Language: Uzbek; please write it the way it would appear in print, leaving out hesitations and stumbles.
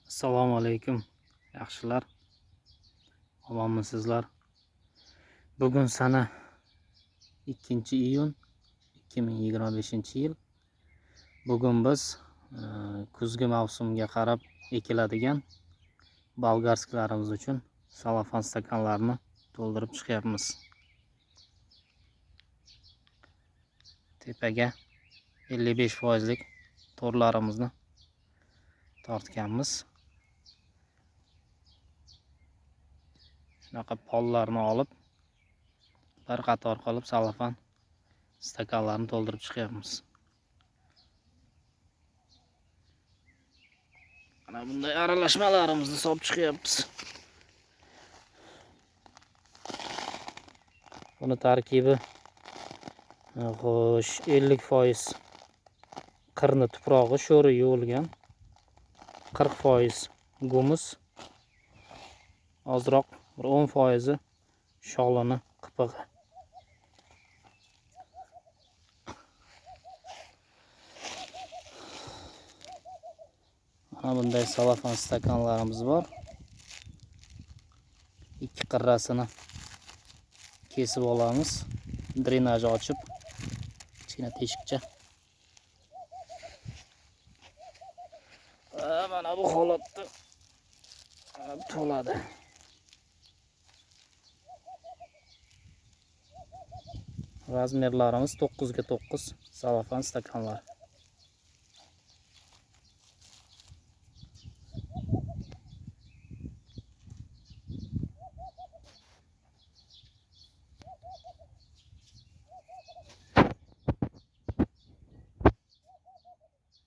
Assalomu alaykum, yaxshilar, omonmisizlar? Bugun sana 2 iyun 2025-yil. Bugun biz kuzgi mavsumga qarab ekiladigan bolgarsklarimiz uchun salafan stakanlarni to'ldirib chiqyapmiz. Tepaga 55 foizlik to'rlarimizni tortganmiz. Shunaqa pollarni olib bir qator qilib salafan stakanlarni to'ldirib chiqyapmiz. Mana bunday aralashmalarimizni solib chiqyapmiz. Buni tarkibi xo'sh 50% qirni tuprog'i sho'ri yuvilgan, 40% gumus, ozroq bir 10% sholini qipig'i. Mana bunday salafan stakanlarimiz bor. Ikki qirrasini kesib olamiz. Drenaj ochib, kichkina teshikcha. Mana bu holatda to'ladi. Razmerlarimiz 9 ga 9 salafan stakanlar.